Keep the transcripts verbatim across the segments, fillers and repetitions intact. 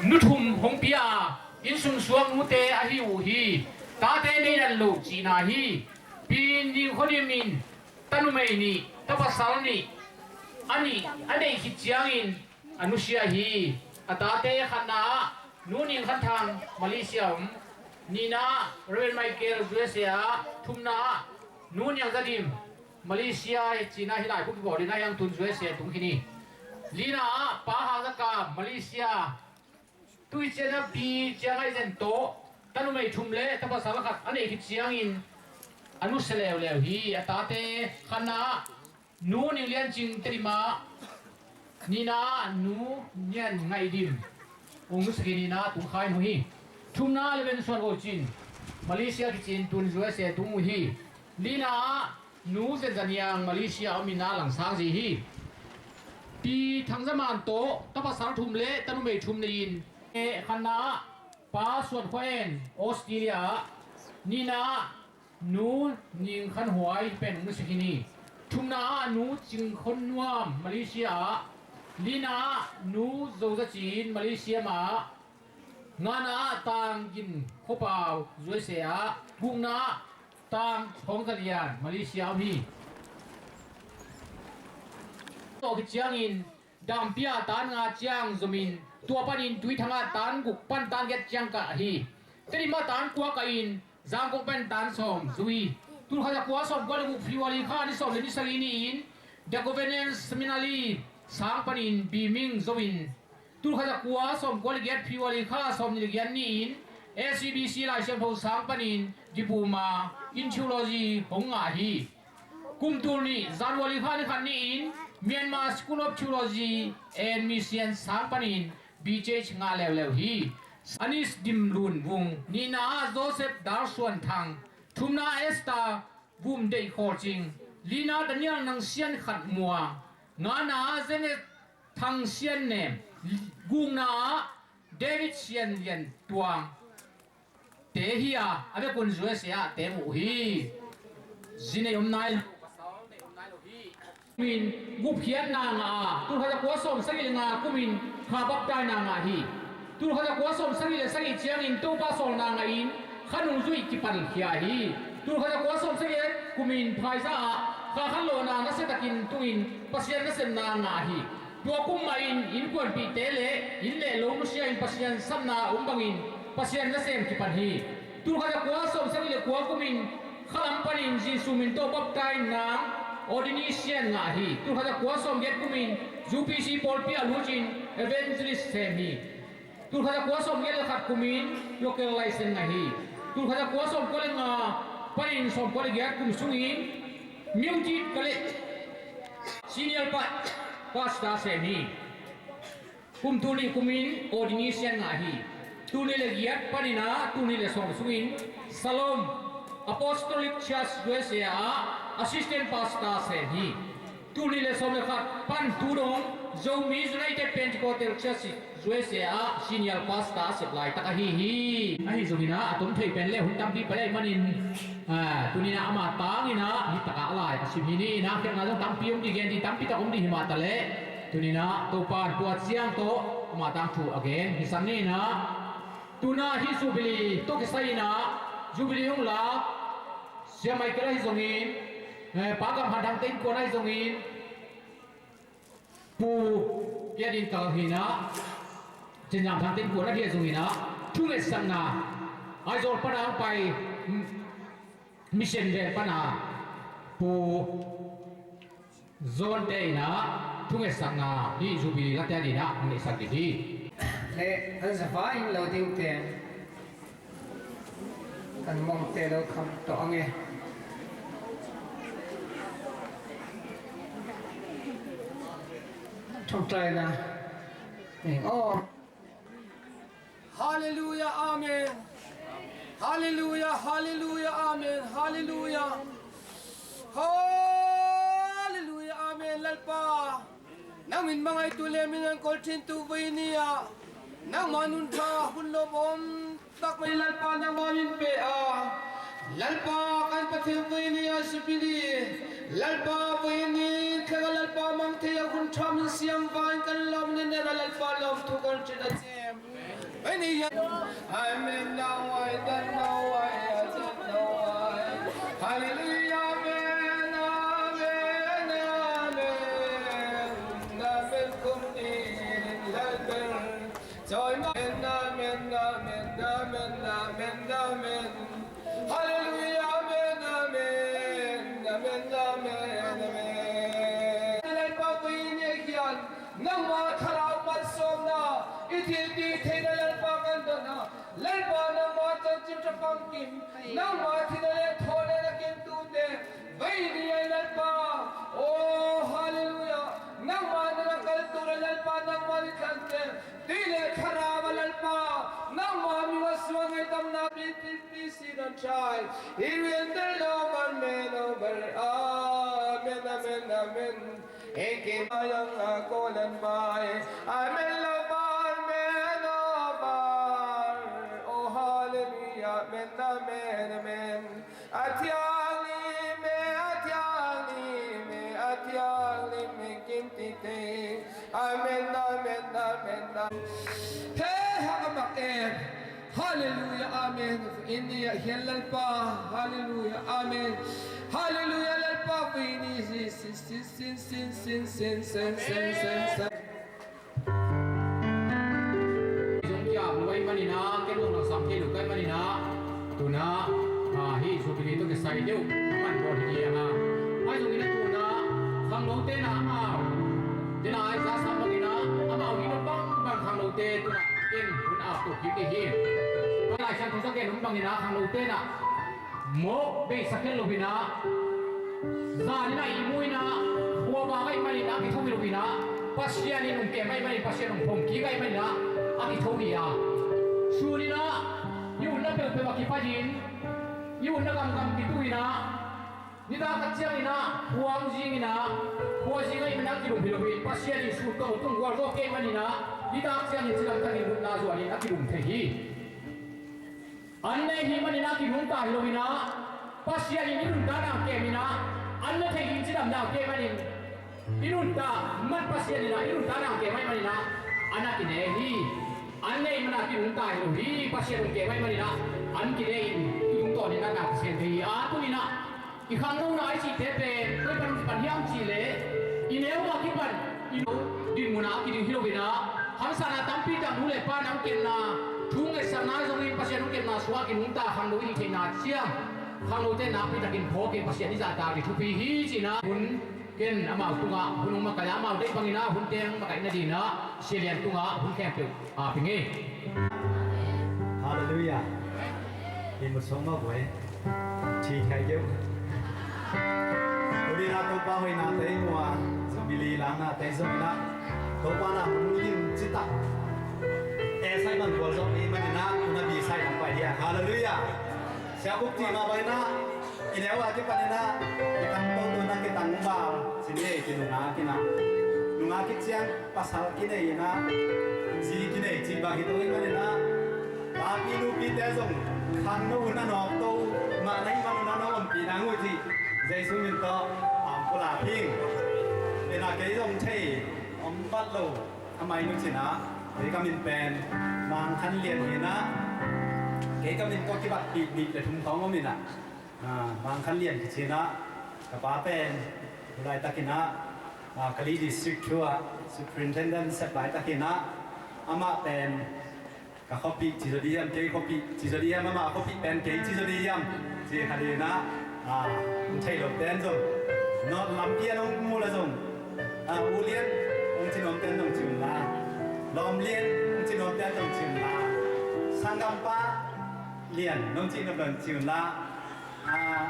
Nu thum hong pia a, inn sung suak nute ahi uh hi. Tate nei dan lo cihna hi. Pi Ning Khaw Dim in tanumei nih, tapasal nih a nih a neih khit ciangin a nusia hi. A tate khatna ah Nu Ning Khan Thang, Malaysia om. Nihna ah Reverend Michael, U S A ah. Thumna ah Nu Niang Za Dim, Malaysia, cihna hi lai, khukibawl in a hiang tun U S A tung khin hi. Lina ah Pa Hang Za Kam, Malaysia. Tui ciangin a Pi Ciang Ai Zen tawh tanumei thum le tapasal khat a neih khit ciangin a nusia leuleu hi. A tate khatna ah Nu Ning Lian Cing, Tedim ah. Nihna ah Nu Nian Ngaih Dim, hong nusia khin in a tung kha in uh hi. Thumna ah Reverend Suan Aw Cin, Malaysia kicin, tun U S A tung uh hi. Lina ah Nu Zen Za Niang, Malaysia om in a langsang zi hi. Pi Thang Za Man tawh tapasal thum le tanumei thum nei in, khatna ah Pa Suan Khua En, Australia ah. Nihna ah Nu Ning Khan Huai pen hong nusia khin hi. Thumna ah Nu Cing Khon Nuam, Malaysia ah. Lina ah Nu Zo Za Cin, Malaysia mah ah. Ngana ah Tang Gin Khaw Pau, U S A ah. Gukna ah Tang Thawng Za Lian, Malaysia om hi. Tawh khit ciangin Dam Pia tan nga ciang zomin, tua panin Tui Thang ah tan guk pan tan giat ciang kah hi. Tedim ah tan kua kah in Zangkong pen tan sawm zo hi. Tul khat za kua sawm kua le guk February kha ni sawm le ni sagih ni-in The Covenant Seminary sang panin Biming zo in, tul khat za kua sawm kua le giat February kha sawm ni le giat ni-in S C B C Lai Siangtho sang panin Diploma in Theology hong ngah hi. Kum tul nih January kha ni khat ni-in Myanmar School of Theology and Mission sang panin B Th ngah leuleu hi. Anis Dim Lun Vung, nihna ah Joseph Dar Suan Thang, thumna Esther Vum Deih Khawl Cing, lina Daniel Nang Sian Khat Muang, ngana ah Janet Thang Sian Nem, gukna ah David Sian Lian Tuang te hi a, a vekun U S A ah te mu hi. Zi nei om nai lo, pasal nei om nai lo hi. Kumin gupkhiatna ngah a, tul khat za kua sawm sagih le nga kumin kha baptaina ngah hi. Tul khat za kua sawm sagih le sagih ciangin Topa sawlna ngahin kha nungzuih kipalkhia hi. Tul khat za kua sawm sagih le kumin Phaisa ah kha khanlawhna nasiatakin tungin Pasian nasepna ngah hi. Tua kum mahin innkuanpihte le inn le lo nusia in Pasian sapna a om bangin Pasian nasem kipan hi. Tul khat za kua sawm sagih le kua kumin khalam panin Jesu min tawh baptaina ordination ngah hi. Tul khat za kua sawm giat kumin U P C pawlpi ah lut in evangelist sem hi. Tul khat za kua sawm giat le khat kumin local license ngah hi. Tul khat za kua sawm kua le nga panin sawm kua le giat kum sungin Music College senior pa-, pastor sem hi. Kum tul nih kumin ordination ngah hi. Tul nih le giat panin a tul nih le sawm sungin Shalom Apostolic Church U S A ah assistant pastor sem hi. Tul nih le sawm le khat pan tu dong Zomi United Pentecostal Church U S A ah senior pastor a sep laitak ahi hi. Ahi zongin a, a tom thei pen le hun tampi pia ahih manin, a, tuni-in a ama tangin a hi takah a lai a sim hi ni. Na khialhna zong tampi om ding, gen ding tampi tak om ding hi mah taleh, tuni-in a Topa in tua ciang tawh ama tang thu a gen hi sang ni. Na, tu-in a hih Jubilee tawh kisai-in a Jubilee hong lak Sia Michael ahi zongin, eh, Pa Gam Han Thang te innkuan ahi zongin, Pu Pia Din Kal hi-in a, Cin Zam Thang te innkuan ahi zongin a, thungetsakna Aizawl pan a hong pai, m-, mission veng pan a Pu Zawn te in a, thungetsakna hih Jubilee late ading in a hong neihsak ding hi. Le kan zavai in lo dingte, kan mongte lo kham tawh ang e. Thongtaina ning aw. Halleluia, amen. Halleluia, halleluia, amen. Halleluia. Halleluia, amen. Lalpa, nang min mangaitu le min an kolthintu voi ni-ah nangma nun tha hun lawm om tak mai Lalpa nangma min pe a, Lalpa kan Pathian voi ni-ah Jubilee, Lalpa voi ni khat a Lalpa mang thei a hun tha min siam vai kan lawm ni nen a Lalpa lawm thu kan cin a cem. Amen. Hallelujah. Amen. Amen. Amen. Amen. Kum ni lal ber. Joy ma. Amen. Amen. Amen. Amen. Amen. Hallelujah. Amen. Amen. Amen. Amen. Amen. Lalpa, tuni in nangma thlarau malsawmna, i thilti theihna Lalpa kan dotna, Lalpa nangma chanchin tha pang kim, nangma thina le thawhna na kimtute, vei ni ai Lalpa. Oh, hallelujah. Nangma na na kaltu le Lalpa nangma ni tlante, tui le thlarau a Lalpa, nangma mi wa suang ai tamna pi, pi, pi si nan chai. I rian del lo man men over. Amen, amen, amen. Ekim ayang ako lan mai. Amen, lo man men over. Oh, hallelujah. Amen, amen, amen. A thianghlim e, a thianghlim e, a thianghlim e, kim ti te. Amen, amen, amen, amen. He, ha, amak e. Hallelujah, amen. In ni a hian Lalpa. Hallelujah, amen. Hallelujah, Lalpa. In ni si, si, si. Zong kiap lo ai manina, ken zong laksam thei lo kai manina, tuna, ah, hi Jubilee tawh kisai deuh man bawl hi a. Ai zong ina tuna, khangnote na amau, tena ai za sam bangina, amau hi lo bang bang khangnote tuna, ken hun ap to kik hi. Lai Siangtho sa ken hun bangina, khangnote na mawk bei sak het lo hi na, zan ina i mu ina, khua ba ngai manina, kitho hi lo hi na, Pasian in hong kem ai manin, Pasian hong phom kik ai manina, a kitho hi a. Sun ina, i utna peuhpeuh a kipai in, i utna gamgam kitu ina, nitak a ciang ina, khua hong zing ina, khua zing ai manina, a kilum hi lo hi, Pasian in sun tawh tung gual zawk kei manina, nitak ciang in cidam takin utna zuan in a kilum thei hi. An nei hi manina kinungta hi lo ina, Pasian in i nuntakna kem ina, an na thei hi cidamna kem manin, i nuntak man Pasian ina, i nuntakna kem ai manina, an a kine hi. An nei mana kinungta hi lo hi, Pasian hong kem ai manina, an kine in, tu tungtawn in an a kisian thei hi. A tu ina, i khangnona i cihte pen koi pan kipan hiam cihleh, i neu mah kipan i no dinmun ah a kiding hi lo hi na, haksatna tampi tak nu le pa na hong kepna, thu ngetsakna zongin Pasian hong kepna sungah kinungta khangno i hih theihna ciang, khangnote nakpi takin phawk in Pasian i zahtak ding thupi hi cihna hun ken amau tungah hun hong makaih a, amau deih bangin a hun teng makaih nadinah Sia Lian tungah hun khempeuh a ping hi. Halleluiah. Hi mu sung mah buai. Thi thei keu. Tuni-in ah Topa hoihnate i mu a, Jubilee laknate zong in ah, Topa na hun lim citak, e sai man gual zong i manin ah, hun a bi sai lam pai hi a. Halleluiah. Sia Khup cih mah bangin ah, i neu a kipanin ah, i tangto tu na kitang val, sin ei ki nungak in ah. Nungak kiciang pasal kinei in ah, zi kinei cih bang hi to i manin ah, papi nupite zong khangno hun a nawk to, mah na hih man hun a na ompih nang uh cih Jesu min tawh am pulak hing. Ina kei zong thei om pat lo, a mai nu cin ah, kei ka min pen Mang Khan Lian hi in ah, kei ka min tawh kibatpih nih le thum khawng om in ah, ah, Mang Khan Lian kici in ah, ka pa pen tu laitakin ah, ah, Kalay District thu ah Superintendent sep laitakin ah, amah pen ka khuapih ci zaw ding hiam, kei khuapih ci zaw ding hiam, amah khuapih pen kei ci zaw ding hiam, ci kha ding in ah, ah, hong thei lo ten zong, North lampi an hong mu la zong, ah, U Lian hong ci nuam ten zong ci un la, Lawm Lian hong ci nuam ten zong ci un la, sanggampa Lian nong cih nop lo in ci un la, ah,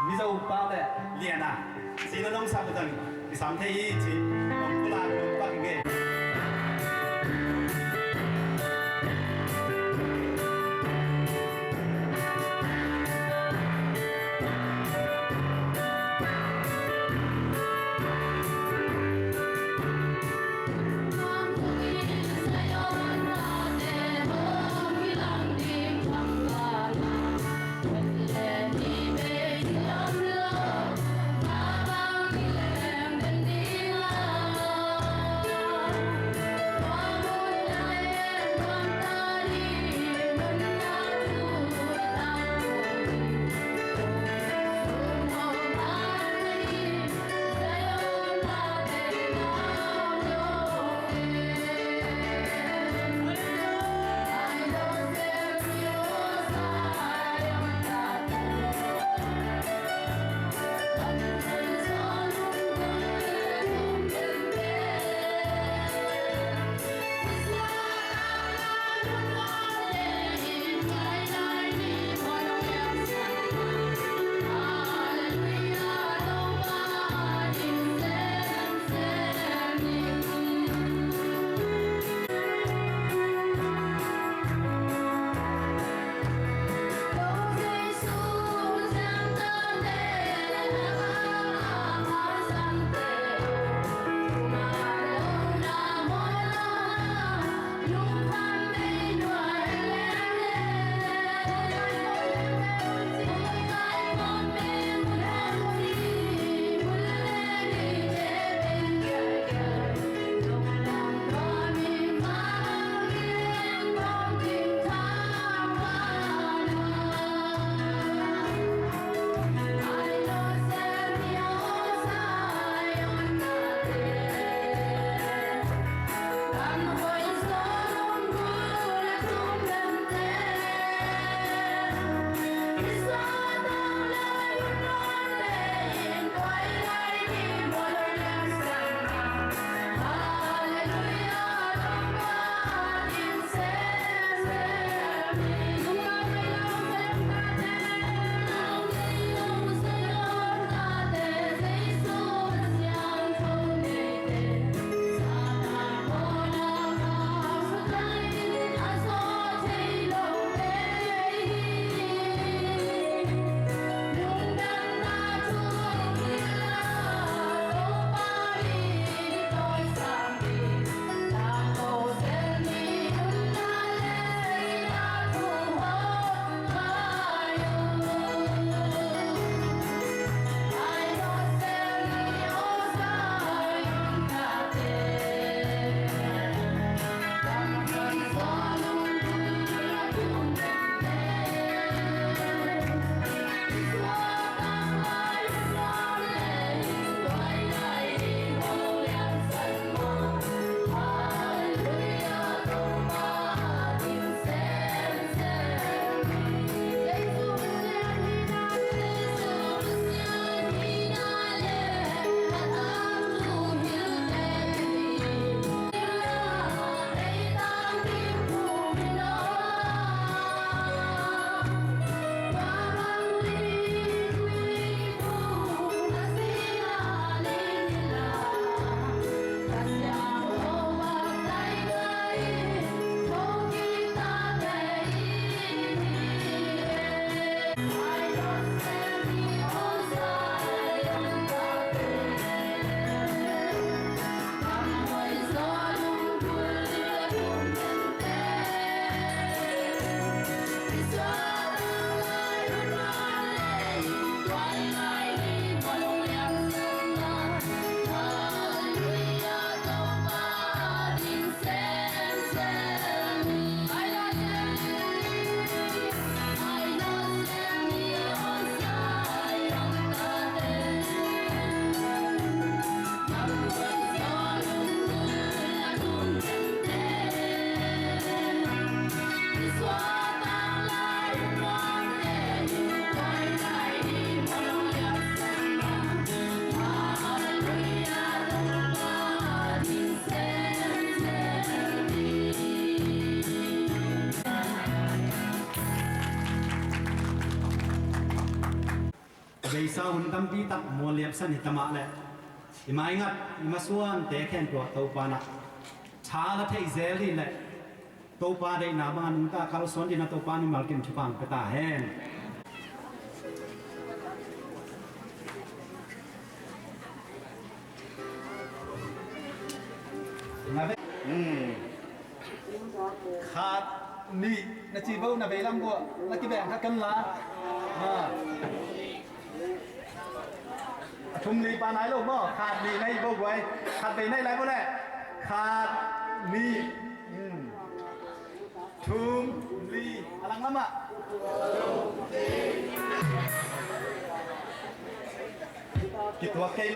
Mizo pa le Lian a, ci na nong sap uh zong kisam thei hi ci, nong pulak nong pak ngei. Beisa hun tampi tak mual liamsan hi tamah leh i maingat i masuante khempeuh ah Topa in ah tha la thei zel ding leh Topa deihna bangin nungta kalsuan dingin ah Topa in mimal kim thupha pia ta hen. Khat, nih, na ci bo, na veilam bo, na kibeng khat kan la. Ah. A thum li pa nai lo maw, khat nih na hi bo guai, khat vei na hi lai bo leh. Khat, nih. Hmm. Thum, li, a langlam ah. Kituak kei.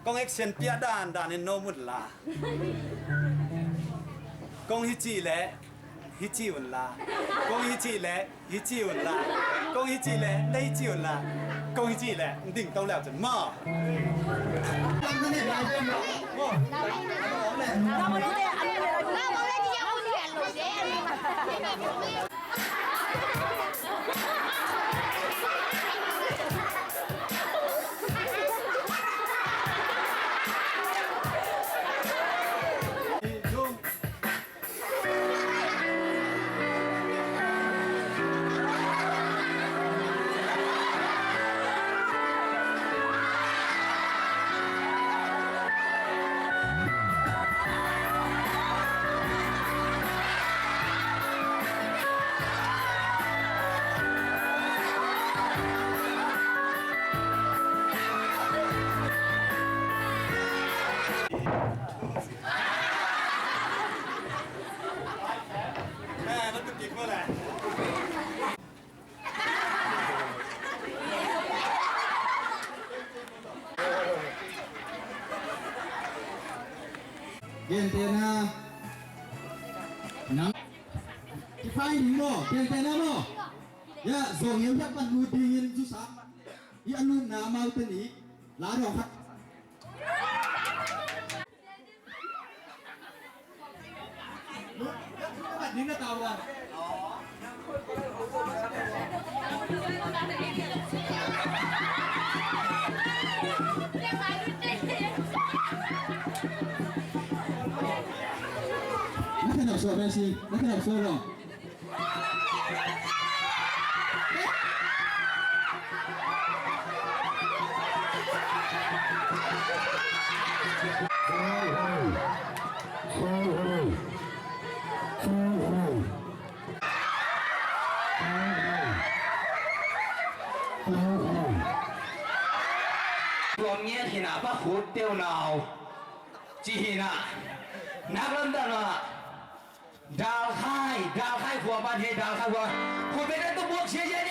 Kong action piah dan dan in no mut la. Kong hi cih leh hi cih un la. Kong hi cih leh hi cih un la. Kong hi cih leh na hi cih un la. Kong hi cih leh ding to leu cun maw. Gentehna nang kipai ding maw? Gentehna maw? Ya, zawng yau hiak pan lut dingin zusa i a lutna amau te nih la dawng khat. Na khen hop suak pen si, na khen hop suak lo. Tuam ngiat hinah pa khut teu nau ci hinah nak lamdang ah. Dalkhai, Dalkhai khua pan he, Dalkhai khua. Khua pen a tu buak sia sia